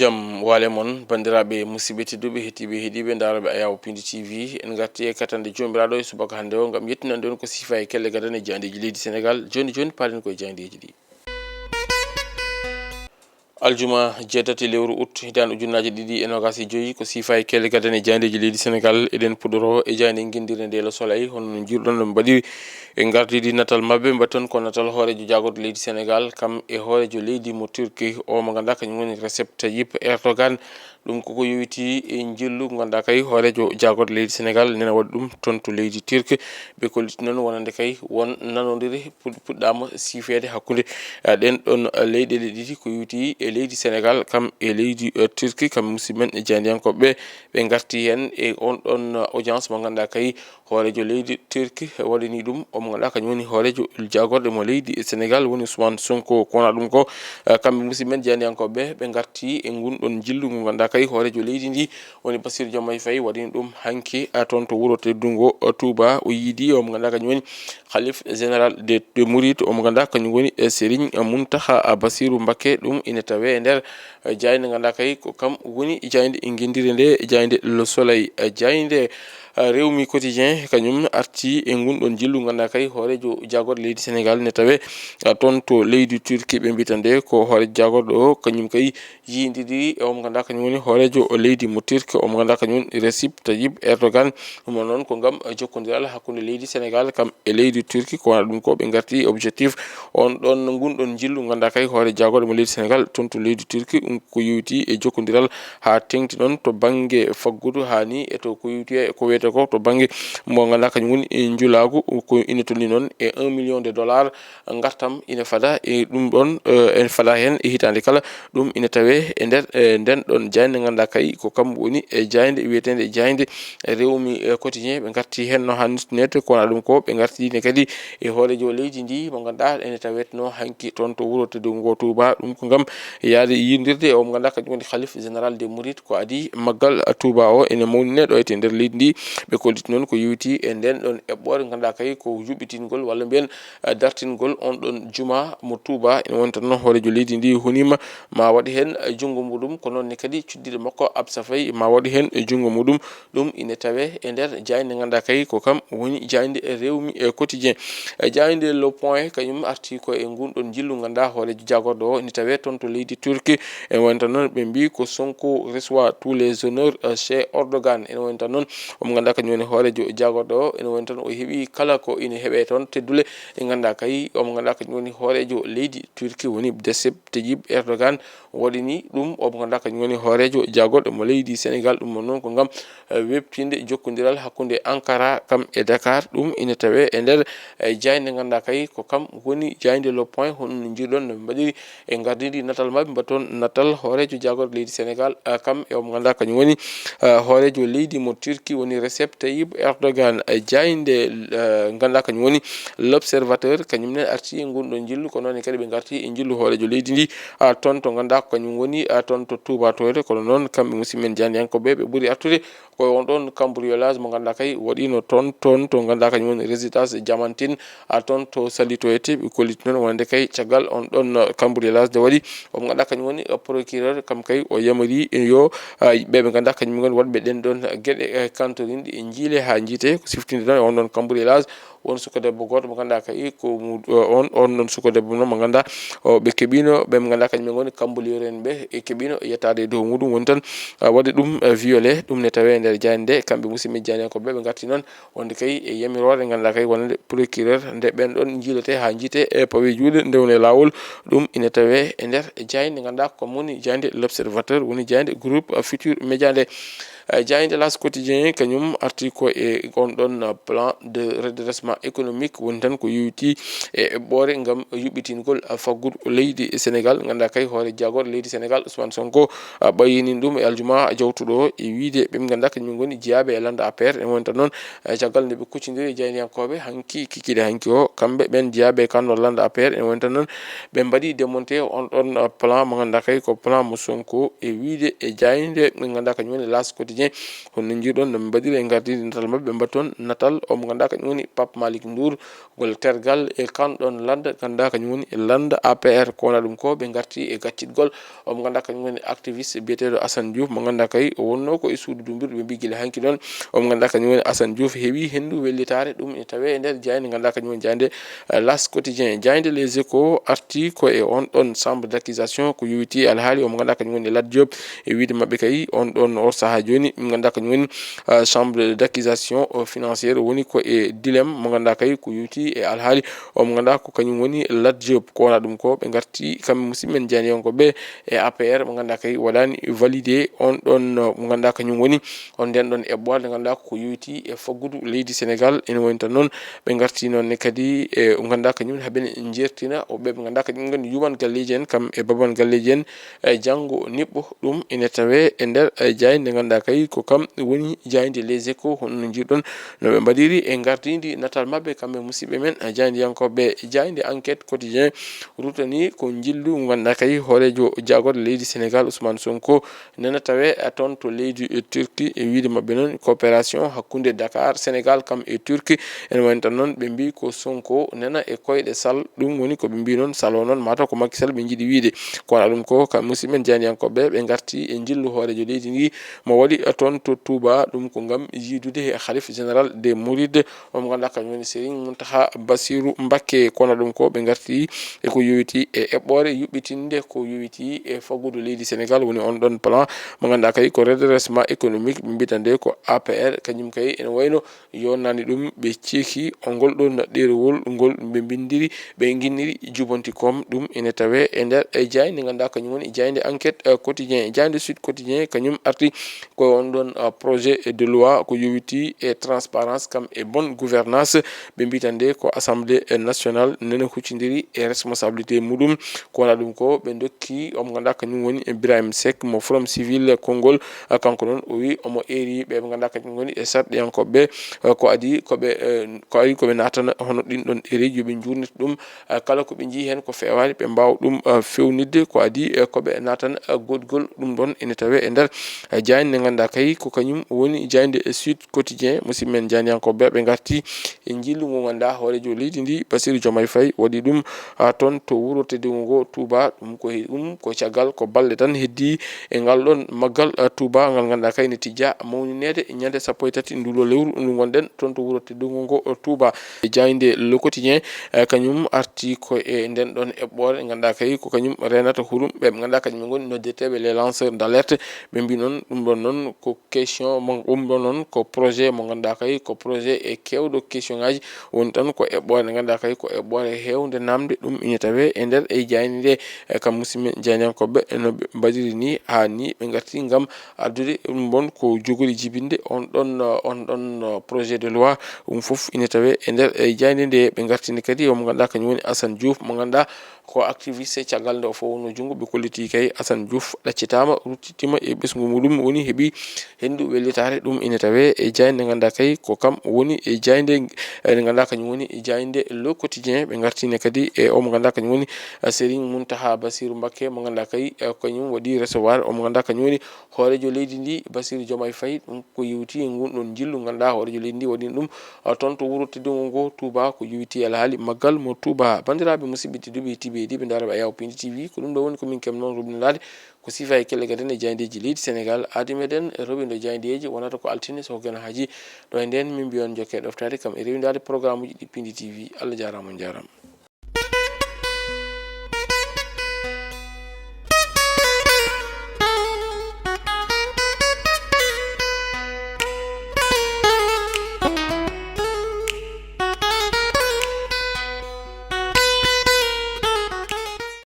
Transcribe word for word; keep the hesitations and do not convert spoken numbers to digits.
Jam waale mon, banndiraaɓe musidɓe tedduɓe, heɗtiiɓe, heɗiiɓe, ndaarooɓe Ayaawo Pindi T V. En ngarti e katande joomiraaɗo e subaka hannde o ngam yettinande on ko siifa e kelle gadane jaandeeji leydi Senegaal. Jooni jooni, paalen ko e jaandeeji ɗi. Aljuma jeetati lewru ut, hitaande ujunnaaje ɗiɗi e noogaas e joy, ko siifa e kelle gadane jaandeeji leydi Senegaal. Eɗen puɗɗoroo e jaaynde ngenndiire nde Le Soleil, hono no njiiruɗon no mbaɗiri e ngardiiɗi natal maɓɓe. Mbaɗten ko natal hooreejo jaagorɗo leydi Senegaal, kam e hooreejo leydi mo Turki o, mo ngannduɗaa kañum woni Recep Tayyip Erdogan. Ɗum koko yowitii e njillu mo ngannduɗaa kay hooreejo jaagorɗo leydi Senegaal nena waɗi ɗum toon to leydi Turki. Ɓe kolliti noon wonande kay won nanondire puɗ-, puɗɗaama siifeede hakkunde, eh, ɗen ɗon, eh, leyɗeele ɗiɗi, ko yowitii e leydi Senegaal kam e leydi, eh, Turki, kam musidɓe men e jaandiyankooɓe ɓe. Ɓe ngarti heen e on ɗon, eh, audience mo ngannduɗaa kay hooreejo leydi Turki waɗani ɗum, omo ngannduɗaa kañum woni hooreejo jaagorɗe mo leydi Senegaal, woni Ousmane Sonko. Ko wonaa ɗum ko, eh, kamɓe musidɓe men jaandiyankooɓe ɓe ngarti e ngun ɗon njillu ngu ngannduɗaa kay hooreejo leydi ndi woni Bassirou Diomaye Faye waɗani ɗum hanki, eh, toon to wuro teddungo, eh, Touba. O yiidi omo ngannduɗaa kañum woni Khalif Général de, de Mouride, omo ngannduɗaa kañum woni, eh, Serigne Mountakha Bassirou Mbacké. Ɗum ina tawee e nder, eh, jaaynde ngannduɗaa kay ko kam woni jaaynde ngenndiire nde, jaaynde Le Soleil, eh, jaaynde Rewmi Quotidien kañum arti e ngun ɗon njillu ngannduɗaa kay hooreejo jaagorɗo leydi Senegaal ne tawee, ah, toon to leydi Turki. Ɓe mbita nde ko hooreejo jaagorɗo o kañum kay yiyindiri e omo ngannduɗaa kañum woni hooreejo leydi mo Turki, omo ngannduɗaa kañum woni Recep Tayyip Erdogan. Ɗum noon ko ngam jokkondiral hakkunde leydi Senegaal kam e leydi Turki, ko wonaa ɗum ko ɓe ngarti objectif on ɗon ngun ɗon njillu ngannduɗaa kay hooreejo jaagorɗo mo leydi Senegaal toon to leydi Turki. Ɗum ko yowiti e jokkondiral haa teŋti noon to bannge faggudu haa ni e to ko yowiti e ko wiyetee ko to bannge mo ngannduɗaa kañum woni e njulaagu, ko ina tolni noon e un million de dollars ngartam ina fada e ɗum ɗon, eh, ina fada heen e hitaande kala. Ɗum ina tawee e nder, eh, nden ɗon jaaynde ngannduɗaa kay ko kam woni e jaaynde wiyeteende jaaynde Rewmi, eh, Quotidien. Ɓe ngarti heen no haannirta neede, ko wonaa ɗum ko ɓe ngarti ne kadi e hooreejo leydi ndi mo ngannduɗaa ene tawetnoo hanki toon to wuro teddungo Touba. Ɗum ko ngam yaade yiyondirde e o mo ngannduɗaa kañum woni Khalif Général des Mourides, ko adii maggal Touba o ene mawnine ɗo e nder leydi ndi. Ɓe kolliti noon ko yowiti e nden ɗon eɓɓoore ngannduɗaa kay ko juɓɓitingol walla mbiyen, eh, dartingol on ɗon juma mo Touba. Ene woni tan noon hooreejo leydi ndi huniima ma waɗ heen, eh, junngo muɗum, ko noon ne kadi cuddiɗo makko Absa Faye ma waɗ heen, eh, junngo muɗum. Ɗum ine tawee e nder jaaynde ngannduɗaa kay ko kam woni jaaynde Rewmi, eh, Quotidien. Eh, jaaynde Le Point kañum arti ko e ngun ɗon njillu ngannduɗaa hooreejo jaagorɗo o ine tawee toon to leydi Turki. Ene woni tan noon ɓe mbii ko Sonko reçoit tous les honneurs, eh, chez Erdogan. Ene woni tan noon omo ngannduɗaa kañum woni hooreejo jaagorɗo o. Ene woni tan o heɓi kala ko ine heɓee toon teddule ɗe ngannduɗaa kay omo ngannduɗaa kañum woni hooreejo leydi Turki woni Recep Tayyip Erdogan. Waɗini ɗum omo ngannduɗaa kañum woni hooreejo jaagorɗo mo leydi Senegaal. Ɗum noon ko ngam, eh, weɓtinde jokkondiral hakkunde Ankara kam e Dakar. Ɗum ina tawee e nder, eh, jaaynde ngannduɗaa kay ko kam woni jaaynde Le Point, hono no njiiruɗon no ɓe mbaɗiri e ngardiiɗi natal maɓɓe, mbaɗa toon natal hooreejo jaagorɗo leydi Senegaal, eh, kam e omo ngannduɗaa kañum woni, eh, hooreejo leydi mo Turki woni Recep Tayyip Erdogan. Eh, jaaynde, eh, ngannduɗaa kañum woni L'Observateur, kañum ne arti e ngun ɗon njillu, ko noon kadi ɓe ngarti e njillu hooreejo leydi ndi, ah, toon to ngannduɗaa ko kañum woni, ah, toon to Touba Touré. Kono noon kamɓe musidɓe men jaandiyankooɓe ɓe ɓuri artude ko on ɗon cambriolage mo ngannduɗaa kay waɗiino toon, toon to ngannduɗaa kañum woni résidence Diamantine, ah, toon to Saly Touré. Ɓe kolliti noon wonande kay caggal on ɗon, ah, cambriolage nde waɗi, omo ngannduɗaa kañum woni, ah, procureur, kam kay o yamiri yo, ah, ɓe ɓe ngannduɗaa kañum woni waɗɓe ɗen ɗon geɗe, eh, kantorinɗe e njiile haa njiite ko siftinde ɗon e on ɗon cambriolage. Won suka debbo gooto mo ngannduɗaa kay ko mu-, on, on ɗon suka debbo noon mo ngannduɗaa o ɓe keɓiino, ɓe mo ngannduɗaa kañum en ngoni cambrioleur en ɓe, e keɓiino yettaade e dow muɗum, woni tan, ah, waɗi ɗum, eh, violé. Ɗum ne tawee e nder jaaynde nde, kamɓe musidɓe jaandiyankooɓe ɓe, ɓe ngarti noon wonde kay e yamiroore ngannduɗaa kay wonande procureur nde ɓen ɗon njiilete haa njiite e pawe juuɗe nde woni e laawol. Ɗum ina tawee e nder jaaynde ngannduɗaa ko woni jaaynde L'Observateur, woni jaaynde groupe, eh, Futur Média nde. Eh, jaaynde L'As Quotidien kañum arti ko e on ɗon, eh, plan de redressement économique, woni tan ko yowiti e eɓɓoore ngam yuɓɓitingol, eh, faggudu leydi Senegaal. Ngannduɗaa kay hoore jaagorɗo leydi Senegaal Ousmane Sonko, eh, ɓayyini ɗum e aljuma jawtuɗo o e wiide ɓe ngannduɗaa kañum ngoni jeyaaɓe e lannda A P R. E woni tan noon, eh, caggal nde ɓe kuccindiri e jaayniyankooɓe hanki, kikiiɗe hanki o, kamɓe ɓen jeyaaɓe e kanno lannda A P R, e woni tan noon ɓe mbaɗi démonté on ɗon, eh, plan mo ngannduɗaa kay ko plan mo Sonko e wiide e jaaynde nde ngannduɗaa kañum woni L'As Quotidien. Hono no njiiɗon no ɓe mbaɗiri e ngardiindi natal maɓɓe, ɓe mbaɗi toon natal o mo ngannduɗaa kañum woni Pape Malick Ndour, gol tergal e kan ɗoon lannda, ngannduɗaa kañum woni lannda A P R. Ko wonaa ɗum ko ɓe ngarti e gaccitgol o mo ngannduɗaa kañum woni activiste biyeteeɗo Assane Diouf, mo ngannduɗaa kay o wonnoo ko e suudu dumbirɗo, ɓe mbii gila hanki ɗoon o mo ngannduɗaa kañum woni Assane Diouf heɓi henndu wellitaare. Ɗum ene tawee e nder jaaynde ngannduɗaa kañum woni jaaynde, eh, L'As Quotidien. Jaaynde Les Échos arti ko e on ɗoon chambre d'accusation ko yowiti alhaali o mo ngannduɗaa kañum woni Lat Diop. E wiyde maɓɓe kay, on ɗoon, oo sahaa jooni, min ngannduɗaa kañum woni, ah, chambre d'accusation, oh, financière woni ko e dilemme mo ngannduɗaa kay ko yowiti e alhaali o mo ngannduɗaa ko kañum woni Lat Diop. Ko wonaa ɗum ko ɓe ngarti kamɓe musidɓe men jaayndiyankooɓe e A P R mo ngannduɗaa kay waɗaani validé on ɗoon, oh, mo ngannduɗaa kañum woni on nden ɗoon eɓɓoore nde ngannduɗaa ko yowiti e faggudu leydi Sénégal. Ene wayi tan noon ɓe ngarti noon ne kadi e ngannduɗaa kañum haɓen njeertina o ɓe ɓe ngannduɗaa kañum ngoni yuman galleeji en kam e baban galleeji en, e janngo niɓɓo. Ɗum ene tawee e nder, e jaaynde nde ngannduɗaa kay ko kam woni jaaynde Les Échos, hono no njiiɗon no ɓe mbaɗiri e ngardiindi natal maɓɓe kamɓe musidɓe men, e jaayndiyankooɓe jaaynde Enquête Quotidien. Rutani ko njillu ngannduɗaa kay hooreejo jaagorɗe leydi Sénégal Ousmane Sonko nana tawee, eh, toon to leydi, eh, Turquie. E wiyde maɓɓe noon coopération hakkunde Dakar, Sénégal kam e Turquie. Ene wayi tan noon ɓe mbii ko Sonko nana e koyɗe Sall. Ɗum woni ko ɓe mbii noon Sall o noon mataw ko Macky Sall ɓe njiɗi wiyde. Ko wonaa ɗum ko kam musidɓe men jaayndiyankooɓe ɓe ngarti e njillu hooreejo leydi ndi mo waɗi, eh, toon to Touba. Ɗum ko ngam yiidude e Khalif Général des Mourides o mo ngannduɗaa kañum woni Serigne Mountakha Bassirou Mbacké. Ko wonaa ɗum ko ɓe ngarti e ko yowiti e eɓɓoore yuɓɓitinde ko yowiti e faggudu leydi Sénégal woni on ɗoon plan mo ngannduɗaa kay ko redressement économique ɓe mbiyata nde ko A P R, kañum kay ene wayno yonnaani ɗum ɓe ceeki o ngol ɗoon ɗerewol ngol ɓe mbinndiri ɓe nginniri jubanti koom. Ɗum ene tawee e nder e jaaynde ngannduɗaa kañum woni jaaynde Enquête, eh, Quotidien, jaaynde Sud Quotidien kañum arti ko on ɗoon, ah, projet de loi ko yowiti e transparence kam e bonne gouvernance. Ɓe mbiyata nde ko Assemblée nationale nene huccindiri e responsabilité muɗum. Ko wonaa ɗum ko ɓe ndokki o mo ngannduɗaa kañum woni Ibrahim Seck mo Forum Civil konngol. Ah, kanko noon o wi omo eeri ɓe ɓe ngannduɗaa kañum ngoni e sarɗiyankooɓe ɓe, ah, ko adi ko ɓe, eh, ko adi ko ɓe naatana hono ɗin ɗoon ɗereeji yo ɓe njuurnita ɗum. Ah, kala ko ɓe njii heen ko feewaani, ɓe mbaawa ɗum, ah, feewnitde. Ko adii, eh, ko ɓe naatan, ah, goɗgol. Ɗum ɗoon ene tawee e nder, ah, jaaynde nde ngannduɗaa kay ko kañum woni jaaynde, eh, Sud Quotidien. Musidɓe men jaayndiyankooɓe ɓe ngarti e njillu ngu ngannduɗaa hooreejo leydi ndi, Bassirou Diomaye Faye, waɗi ɗum, ah, toon to wuro teddungo ngo Touba. Ɗum ko he-, ɗum ko caggal ko balɗe tan heddii e ngal ɗoon maggal, ah, Touba, ngal ngannduɗaa kay ne tijjaa mawnineede ñande sappo e tati nduulo lewru ndu ngonɗen toon to wuro teddungo ngo, ah, Touba. E jaaynde Le Quotidien, eh, kañum arti ko e nden ɗoon eɓɓoore, ngannduɗaa kay ko kañum reenata hurum, ɓe ngannduɗaa kañum ngoni noddeteeɓe les lanceurs d'alerte. Ɓe mbii noon, ɗum ɗoon noon ko question mo, ɗum ɗoon noon ko projet mo ngannduɗaa kay ko projet e keewɗo question ŋaaji, woni tan ko eɓɓoore nde ngannduɗaa kay ko eɓɓoore heewnde naamnde. Ɗum ine tawee e nder e jaaynde nde, eh, kam musidɓe jaayndiyankooɓe no ɓe mbaɗiri ni haa ni ɓe ngarti ngam addude ɗum ɗoon ko jogori jibinde on ɗoon, on ɗoon projet de loi. Ɗum fof ine tawee e nder e jaaynde nde. Ɓe ngartini kadi o mo ngannduɗaa kañum woni Assane Diouf, mo ngannduɗaa ko activiste. Caggal nde o fowno junngo, ɓe kolliti kay Assane Diouf ɗaccitaama, ruttitiima e ɓesngu muɗum, woni heɓi henndu wellitaare. Ɗum ine tawee e jaaynde nde ngannduɗaa kay ko kam woni e jaaynde, eh, nde ngannduɗaa kañum woni e jaaynde Le Quotidien. Ɓe ngartini kadi e o mo ngannduɗaa kañum woni, eh, Serigne Mountakha Bassirou Mbacké, mo ngannduɗaa kay, eh, kañum waɗi recevoir o mo ngannduɗaa kañum woni hooreejo leydi ndi, Bassirou Diomaye Faye. Ɗum ko yewti e ngun ɗon njillu, ngannduɗaa hooreejo leydi ndi waɗi ɗum, ah, toon to wuro teddungo ngo Touba, ko yewti alhaali maggal mo Touba. Banndiraaɓe musidɓe tedduɓe, tiiɓe e ɗiiɓe ndaarooɓe Ayaw Pindi T V, ko ɗum ɗo woni ko min keɓnoo roɓindaade ko siifa e kelle gaden e jaayndeeji leydi Sénégal. Aadi meɗen roɓindo jaayndeeji wonata ko altine so ko geno haaji ɗo e nden min mbiyon jokke ɗoftaade kam e rewindaade programme uji ɗi Pindi T V. Allah jaaraama, on njaaraama.